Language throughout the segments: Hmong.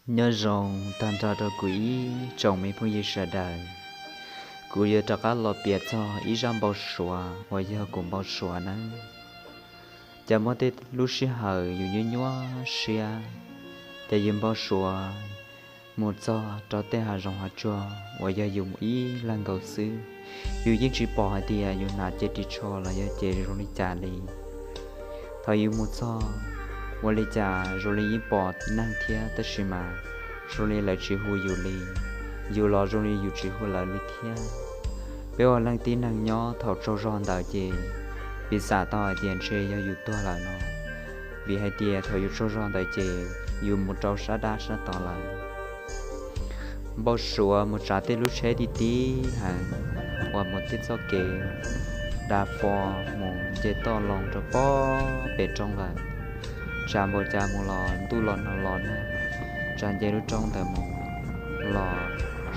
Nyob zoo tag nrho rau kuv ib tsoom me phooj ywg sawv daws. Kuv yuav rov qab los piav txog ib zaj npau suav uas yog kuv npau suav nawb. Ces muaj tej lub sij hawm yus nyuaj nyuaj siab, ces yus npau suav mus txog rau tej hav zoov hav tsuag uas yog yus ib leeg nkaus xwb. Yus yeej tsis pom hais tias yus hnav cev ris tsho los yog cev zoo li cas li. Thaum yus mus txog, ua li cas zoo li yeej pom neeg thiab, tab sis mas zoo li lawv tsis hu yus li, yus los zoo li yus tsis hu lawv li thiab. Peb ua leej tib neeg nyob thaum tsaug zog ntawd ces piv xam tau hais tias ntshe yog yus tuag lawm no, vim hais tias thaum yus tsaug zog ntawd ces yus mus rau sab dab sab tod lawm. Npau suav mus tsav tej lub tsheb ti ti heev uas mus tej txoj kev dav fo mus nce toj loo rau pob pem roob lawm. Tsav npaum cas mus los ntuj los no los na, tsav nce lub roob ntawd mus los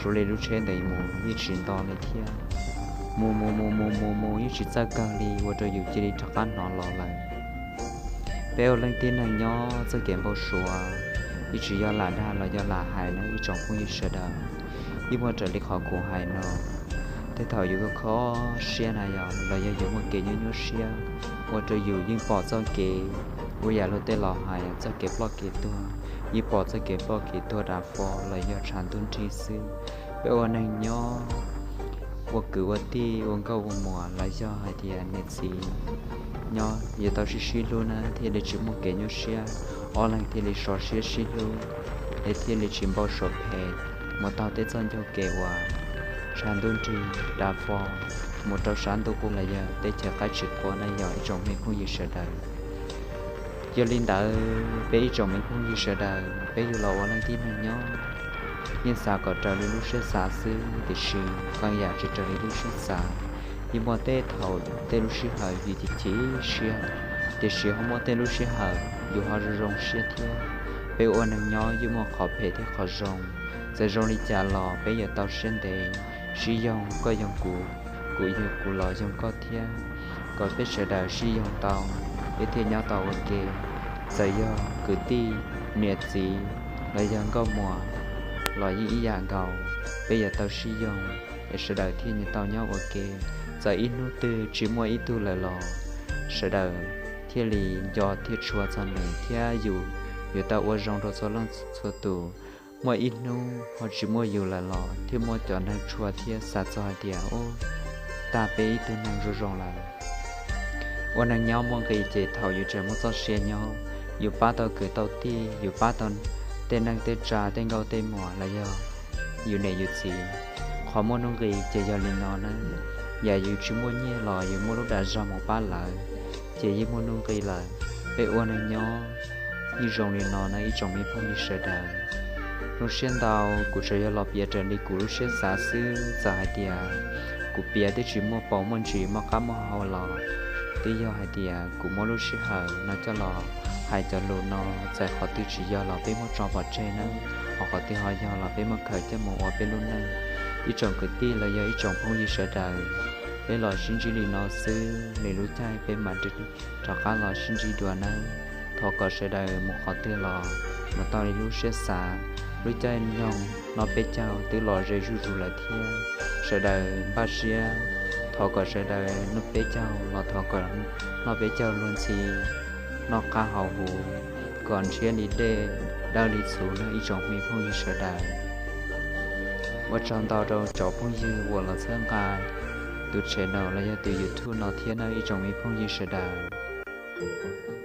zoo li lub tsheb ntawd mus yeej tsis nto li thiab. Mus mus mus mus mus mus yeej tsis txawj kawg li, ua rau yus cia li rov qab hnov los lawm. Peb ua leej tib neeg nyob txoj kev npau suav, yeej tsis yog lam dag los yog lam hais na ib tsoom phooj ywg sawv daws. Yeej muaj raws li qhov kuv hais no, tej thaum yus kho siab na yog los yog yus muaj kev nyuaj nyuaj siab, ua rau yus yeej pom txoj kev, ua yam luag tej laus hais txoj kev ploj kev tuag, yeej pom txoj kev ploj kev tuag dav fo los yog tshav ntuj nrig xwb. Peb ua neeg nyob, ua kwv ua tij, ua nkauj ua muam los yog hais tias niam txiv nyob, yuav tau sib sib hlub na thiaj li tsis muaj kev nyuaj siab, ob leeg thiaj li sov siab sib hlub, es thiaj li tsis npau suav phem mus taug tej txoj ncauj kev uas tshav ntuj nrig dav fo mus rau sab ntuj qub los yog teb chaws qab tsis qua na yog ib tsoom me phooj ywg sawv daws. Yog li ntawd peb ib tsoom me phooj ywg sawv daws, peb yug los ua leej tib neeg nyob, yeej xav kom raws li lub siab xav xwb, tiam sis qee yam tsis raws li lub siab xav. Yeej muaj tej thaum tej lub sij hawm yus chim chim siab, tiam sis ho muaj tej lub sij hawm yus ho zoo zoo siab thiab. Peb ua neeg nyob yeej muaj qhov phem thiab qhov zoo, txawm zoo li cas los peb yuav tau siab ntev, sib yoog koj yoog kuv, kuv yug kuv los yoog koj thiab, kom peb sawv daws sib yoog tau, peb thiaj nyob tau ua ke. Txawm yog kwv tij, niam txiv, los yog nkauj muam los yeej ib yam nkaus, peb yuav tau sib yoog es sawv daws thiaj tau nyob ua ke. Txawm ib hnub twg tsis muaj ib tug lawm los sawv daws thiaj li nco thiab tshua txog nws thiab yus yuav tau ua zoo rau txhua leej txhua tus. Muaj ib hnub ho tsis muaj yus lawm los thiaj muaj cov neeg tshua thiab xav txog hais tias, ub, tag peb ib tug neeg zoo zoo lawm. Ua neeg nyob muaj nqis ces thaum yus tseem muaj txoj sia nyob, yus pab tau kwv tau tij, yus pab tau tej neej tej tsa tej nkauj tej muam los yog yus niam yus txiv. Qhov muaj nuj nqis ces yog li no na, yam yus tsis muaj nyiaj los yus muaj lub dag zog mus pab lawv, ces yeej muaj nuj nqis lawm. Peb ua neeg nyob yeej zoo li no na ib tsoom me phooj ywg sawv daws. Zoo siab ntau, kuv tsuas yog los piav raws li kuv lub siab xav xwb, txawm hais tias kuv piav twb tsis muaj paus muaj ntsis muaj qab muaj hau los twb yog hais tias kuv muab lub sij hawm no coj los hais cov lus no, txawm qhov twg tsis yog los peb muab tso pov tseg nawb, ho qhov twg ho yog los peb muab khaws coj mus ua peb lub neej. Ib tsoom kwv tij los yog ib tsoom phooj ywg sawv daws, peb los sib ntsib li no xwb, lwm lub caij peb mam rov qab los sib ntsib dua nawb. Thov kom sawv daws mus qhov twg los mus tau li lub siab xav. Lub caij nyoog noj peb caug twb los ze zuj zus lawm thiab, sawv daws npaj siab. Thov kom sawv daws noj peb caug los thov kom noj peb caug luag ntxhi, noj qab haus huv, kom ntshiab li dej, dawb li txhuv nawb ib tsoom me phooj ywg sawv daws. Ua tsaug ntau rau cov phooj ywg uas los txhawb nqa tus channel los yog tus YouTube no thiab nawb ib tsoom me phooj ywg sawv daws.